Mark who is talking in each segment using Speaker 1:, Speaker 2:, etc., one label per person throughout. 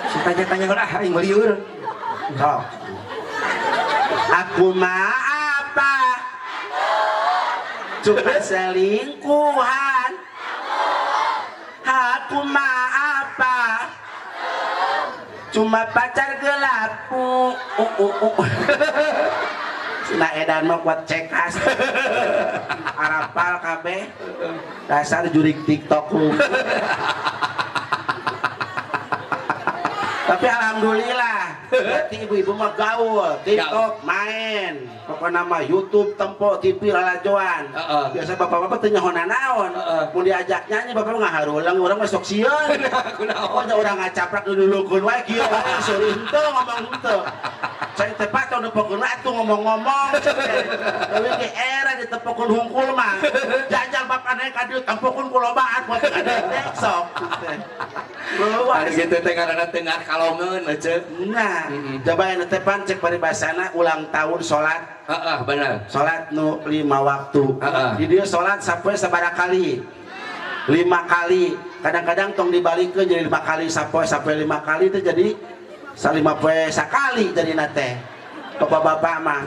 Speaker 1: Si tanya-tanya lah aing meliur.
Speaker 2: Sok. Aku mah apa? Cuma selingkuhan. Aku mah apa? Cuma pacar gelap. Nah, edan mah kuat cekas. Arapal kabeh. Dasar jurik TikTok. Tapi alhamdulillah, berarti ibu-ibu mah gaul, TikTok main, pokoknya mah YouTube tempo TV lalajoan. Biasa bapak-bapak teu nyaho nanaon. Mun diajak nyanyi bapak mah ngaharulang, urang mah sok sieun.
Speaker 1: Kunaon?
Speaker 2: Pokoknya urang ngacaprak dululukeun wae kieu wae seueur henteu ngomong henteu. Saya tepat tau nepokeun atuh ngomong-ngomong. Tapi ge era ditepokeun hungkul mah. Jajal bapak naik ka dieu tempokeun ku lobaan buat kadek sok. Luar
Speaker 1: Ari kitu teh ngaranna tengah kalongeun ece.
Speaker 2: Nah, coba anu teh pan cek paribasana ulang tahun salat.
Speaker 1: Heeh, bener.
Speaker 2: Salat nu 5 waktu. Di dieu salat sapoe sabaraha kali? 5 kali. Kadang-kadang tong dibalikeun jadi 5 kali sapoe, sapoe 5 kali teh jadi salima poe sakali jadi teh. Bapak-bapak mah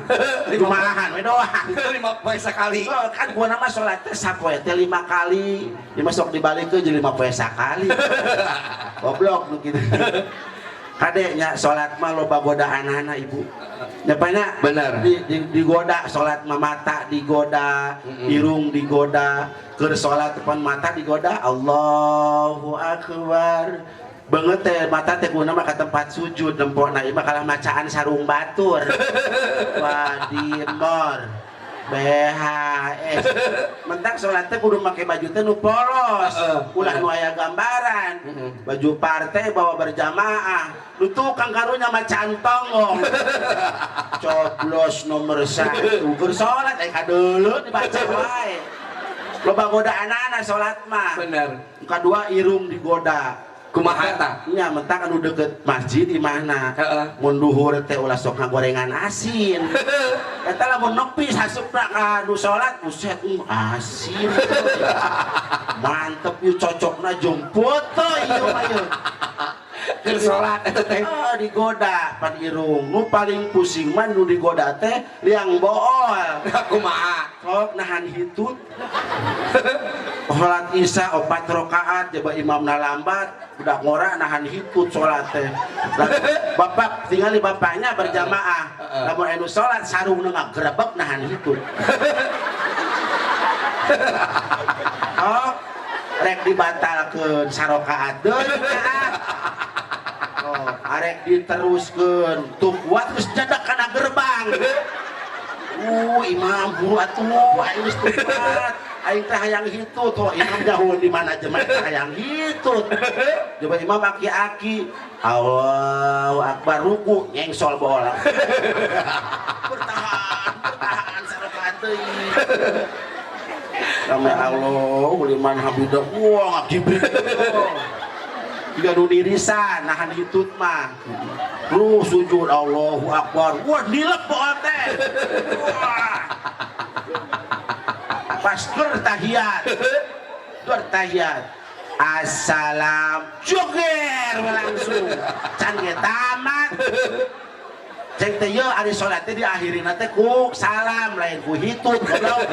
Speaker 2: jumaahan we doang.
Speaker 1: 5 poe sakali.
Speaker 2: Oh, kan gua nama salat teh sapoe teh 5 kali. Dimasuk dibalikeun jadi 5 poe sakali. Goblok nu kitu. Kade nya salat mah loba godaanana ibu. Nyapanya
Speaker 1: Bener.
Speaker 2: Digoda salat mah, mata digoda, irung digoda, keur salat depan mata digoda, Allahu akbar. Banget teh mata teh guna mah ka tempat sujud nempona ieu mah kalah macaan sarung batur. Wadimor. BHS. Mentang salat teh kudu make baju teh nu polos. Ulah nu aya gambaran. Baju partai bawa berjamaah. Nu tukang karunya macaan tonggong. Coblos nomor 1. Keur salat kadeuleu dibaca wae. Loba goda anak-anak salat mah.
Speaker 1: Bener.
Speaker 2: Kadua irung digoda.
Speaker 1: Kumaha tah?
Speaker 2: Nya mentak anu deket masjid di mana?
Speaker 1: Heeh.
Speaker 2: Mun duhur teh ulah sok ngagorengan asin. Eta lamun nepi hasupna ka nu salat, buset, asin. Mantep ieu cocokna jeung foto ieu mah ieu.
Speaker 1: Keur salat eta teh.
Speaker 2: Ah, digoda pan irung. Nu paling pusing mah nu digoda teh liang bool.
Speaker 1: Kumaha?
Speaker 2: Sok nahan hitut. Salat Isya 4 rakaat coba imamna lambat, udah ngora nahan hitut salat teh. Bapak tingali bapaknya berjamaah. Lamun anu salat sarungna ngagerebek nahan hitut. Oh, rek dibatalkeun sarokaat deui. Oh, arek diteruskeun tuh kuat geus jadak kana gerbang. Imam buru atuh, aing geus teu kuat. Aing teh hayang hitut, oh imam jauh di mana jelema teh hayang hitut. Coba imam aki-aki, Allahu Akbar ruku nyengsol bola. Bertahan, bertahan sarakaat teuing. Sampai Allahu liman hamidah, wah ngagibrik. Tiga nu nirisan nahan hitut mah. Lu sujud Allahu Akbar. Wah nilep bool teh. Wah. Pas keur tahiyat. Keur tahiyat. Assalam joger langsung. Can ge tamat. Cek teh ieu ari salat teh diakhirina teh ku salam lain ku hitut goblok.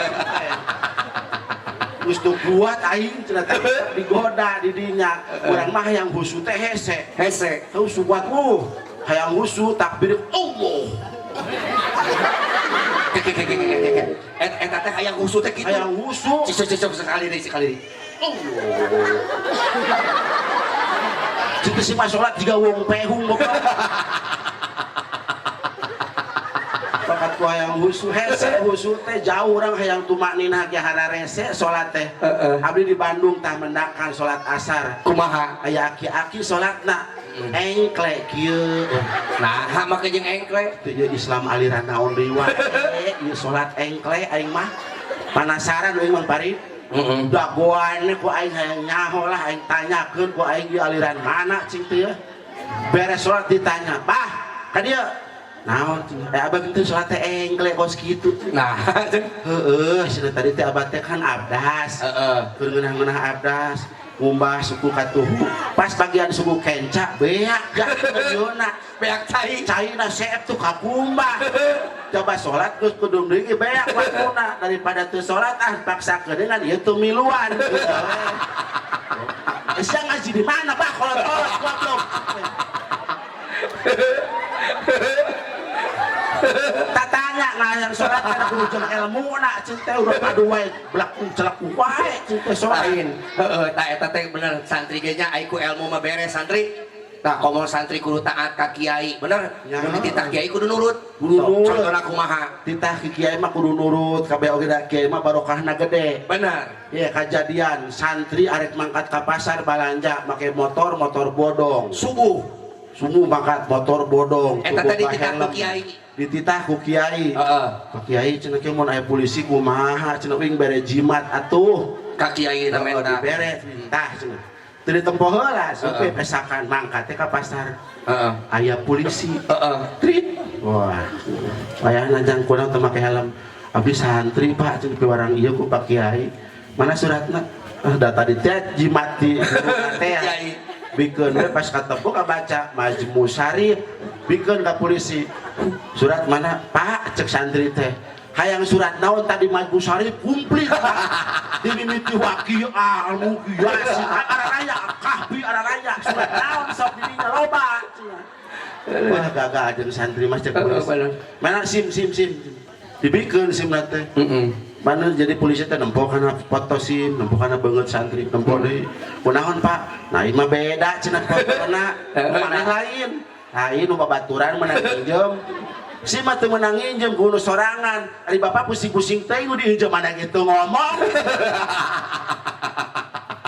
Speaker 2: Geus teu kuat aing cenah teh digoda di dinya. Urang mah hayang husu teh hese.
Speaker 1: Hese.
Speaker 2: Husu kuat hayang husu takbir Allah.
Speaker 1: Eta teh hayang husu teh kitu.
Speaker 2: Hayang husu.
Speaker 1: Cicok sekali deui, sekali deui.
Speaker 2: Allah. Cik si mah salat jiga wong pehung goblok. Bakat ku hayang husu hese husu teh jauh urang hayang tumakninah ge hararese salat teh. Abdi di Bandung tah mendakan salat asar.
Speaker 1: Kumaha?
Speaker 2: Aya aki-aki salatna engkle kieu.
Speaker 1: Nah, make jeung engkle.
Speaker 2: Teu ieu Islam aliran naon deui wae. Ieu salat engkle aing mah. Panasaran euy Mang Farid. Dagoan ku aing hayang nyaho lah aing tanyakeun ku aing ieu aliran mana cing teh. Beres salat ditanya, "Bah, ka dieu." Naon cing? Abah kitu salat teh engkle kos kitu.
Speaker 1: Nah,
Speaker 2: heeh, cenah tadi teh abah teh kan abdas.
Speaker 1: Heeh.
Speaker 2: Keur ngeunah-ngeunah abdas. Ngumbah suku katuhu. Pas bagian suku kenca beak gak yeuna.
Speaker 1: Beak cai.
Speaker 2: Caina seep tuh kakumbah. Coba sholat geus kudu deui beak waktuna daripada teu sholat ah paksakeun dengan ieu teu miluan. Sia ngaji di mana Pak kolot-kolot goblok. Tak tanya ngayang sholat kana kudu jeung elmuna cing teh udah padu wae belakung celeku wae cing teh sholat.
Speaker 1: Lain. Heeh, tah eta teh bener santri ge nya ai ku elmu mah beres santri. Tah komo santri kudu taat ka kiai, bener?
Speaker 2: Ya.
Speaker 1: Mun dititah kiai kudu nurut.
Speaker 2: Kudu nurut.
Speaker 1: Contohna kumaha?
Speaker 2: Titah ki kiai mah kudu nurut kabeh oge da kiai mah barokahna gede.
Speaker 1: Bener.
Speaker 2: Ye kajadian santri arek mangkat ka pasar balanja make motor, motor bodong.
Speaker 1: Subuh.
Speaker 2: Subuh mangkat motor bodong.
Speaker 1: Eta
Speaker 2: tubuh
Speaker 1: tadi dititah ku
Speaker 2: helm.
Speaker 1: kiai.
Speaker 2: Dititah ku kiai.
Speaker 1: Heeh.
Speaker 2: Ka kiai cenah kieu mun aya polisi kumaha cenah uing bere jimat atuh.
Speaker 1: Ka kiai na menta.
Speaker 2: Dibere tah cenah. Teu ditempo heula sampai
Speaker 1: Heeh.
Speaker 2: pesakan mangkat teh ka pasar.
Speaker 1: Heeh.
Speaker 2: Aya polisi.
Speaker 1: Heeh.
Speaker 2: Trit. Wah. Wayahna jang kunaon teu make helm. Abdi santri Pak cenah piwarang ieu ku Pak Kiai. Mana suratna? Ah da tadi teh jimat di teh.
Speaker 1: Kiai.
Speaker 2: Bikeun we pas katemu kabaca Majmu Syarif bikeun ka polisi. Surat mana? Pak cek santri teh. Hayang surat naon tadi Majmu Syarif komplit Pak. Dimimiti waqiah, al-muqiyas, araraya, kahfi araraya, surat naon sok didinya loba. Wah gagah jeung santri mas cek polisi. Mana SIM SIM SIM. Dibikeun SIM na teh.
Speaker 1: Heeh.
Speaker 2: Mana jadi polisi teh nempo kana foto SIM, nempo kana beungeut santri, nempo deui. Kunaon Pak? Nah ieu mah beda cenah fotona. Maneh lain. Lain nu babaturan meunang injem. Si mah teu meunang injem ku nu sorangan. Ari bapak pusing-pusing teh nu diinjem mana gitu ngomong.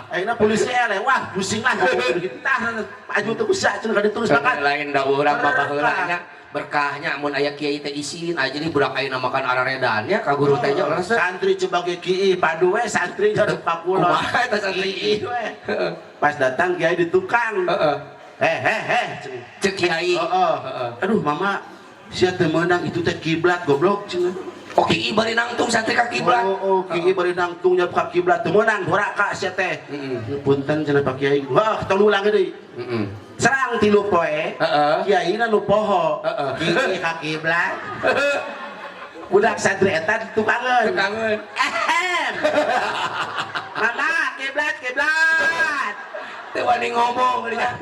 Speaker 2: Ayeuna polisi eleh, wah pusing lah ngomong gitu. Tah aju teu kusa cenah ka ditulis makan.
Speaker 1: Lain da urang mah baheula nya berkahnya mun aya kiai teh isin aja jadi budak ayeuna makan araredan nya ka guru teh nya leres.
Speaker 2: Santri sebagai kiai padu we santri jodoh pakulon.
Speaker 1: Kumaha eta santri
Speaker 2: kiai we. Pas datang kiai di tukang.
Speaker 1: Heeh.
Speaker 2: Eh.
Speaker 1: Cek kiai.
Speaker 2: Heeh. Aduh mama sia teu meunang itu teh kiblat goblok cenah.
Speaker 1: Oh kiai bari nangtung santri ka kiblat.
Speaker 2: Oh, kiai bari nangtung nya ka kiblat teu meunang doraka sia teh.
Speaker 1: Heeh.
Speaker 2: Punten cenah Pak Kiai. Wah, tong ulang deui.
Speaker 1: Heeh.
Speaker 2: Serang tilu poe.
Speaker 1: Heeh.
Speaker 2: Kiai na nu poho.
Speaker 1: Heeh.
Speaker 2: Kiai ka kiblat. Budak santri eta ditukangeun.
Speaker 1: Tukangeun.
Speaker 2: Ehem. Mama, kiblat, kiblat.
Speaker 1: Teu wani ngomong nya.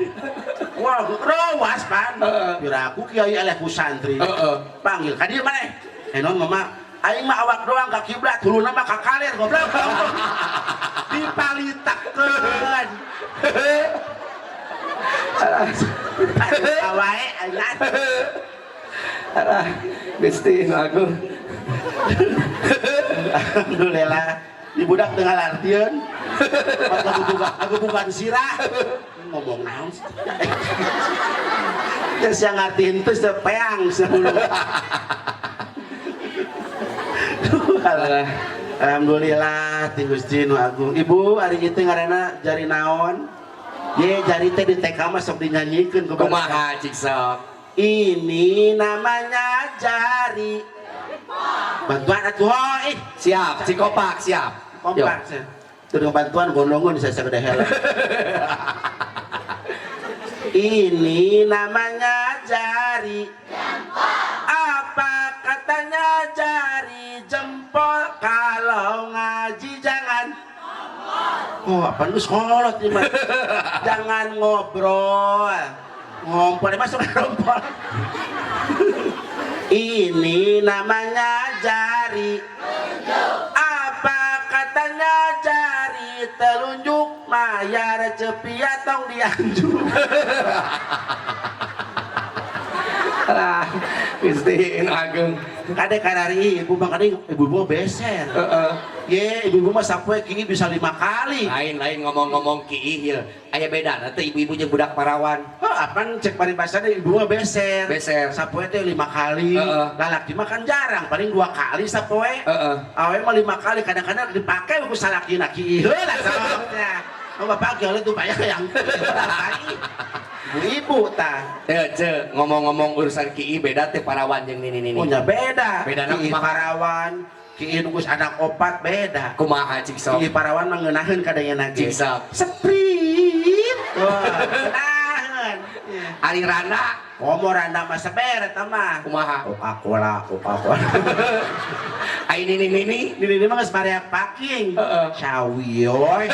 Speaker 2: Wah, rawas pan.
Speaker 1: Heeh.
Speaker 2: Piraku kiai eleh ku santri.
Speaker 1: Heeh.
Speaker 2: Panggil ka dieu maneh. Eh non mama, aing mah awak doang ka kiblat, huluna mah ka kaler goblok. Dipalitakeun. Awae aing.
Speaker 1: Alah, Gusti nu agung.
Speaker 2: Alhamdulillah. Di budak teu ngalartieun. Pas aku bukan sirah. Ngomong naon sih? Terus yang ngartiin teh sepeang sebelum. Alhamdulillah ti Gusti nu agung. Ibu ari kitu ngaranna jari naon? Ye jari teh di TK mah sok dinyanyikeun ku
Speaker 1: Kumaha cik sok?
Speaker 2: Ini namanya jari. Bantuan atuh ih.
Speaker 1: Siap, Cikopak siap.
Speaker 2: Kompak. Teu bantuan gondongan saya sagede heula. Ini namanya jari. Apa katanya jari jempol kalau ngaji jangan. Oh, apa lu sekolot nih, Mas? Jangan ngobrol. Ngompol masuk ngompol. Ini namanya jari. Apa katanya jari telunjuk mayar cepia tong dianjuk.
Speaker 1: Alah, Gusti nu agung.
Speaker 2: Kade karari ibu mah kade ibu-ibu beser.
Speaker 1: Heeh.
Speaker 2: Ye, ibu-ibu mah sapoe kieu bisa 5 kali.
Speaker 1: Lain-lain ngomong-ngomong kieu ieu. Aya bedana teh ibu-ibu jeung budak parawan.
Speaker 2: Oh, apaan cek paribasana ibu mah beser.
Speaker 1: Beser.
Speaker 2: Sapoe teh 5 kali.
Speaker 1: Heeh.
Speaker 2: Lalaki mah kan jarang, paling 2 kali sapoe.
Speaker 1: Heeh.
Speaker 2: Awe mah 5 kali kadang-kadang dipake ku salakina kieu heula sababna. Oh, bapak ge tuh banyak yang ibu-ibu tah.
Speaker 1: Teu, ce, ngomong-ngomong urusan kieu beda teh parawan jeung nini-nini.
Speaker 2: Oh nya beda.
Speaker 1: Bedana
Speaker 2: Kieu
Speaker 1: kumaha?
Speaker 2: parawan, kieu nunggus anak opat beda.
Speaker 1: Kumaha cik sok?
Speaker 2: Kieu parawan mah ngeunaheun kadangena ge.
Speaker 1: Cik sok.
Speaker 2: Sepri Wah, nahan.
Speaker 1: Ari randa
Speaker 2: Komo randa mah seber eta mah.
Speaker 1: Kumaha?
Speaker 2: Coca-Cola, Coca-Cola.
Speaker 1: Ai nini nini.
Speaker 2: Ini mah geus barea parking.
Speaker 1: Heeh.
Speaker 2: Sawios.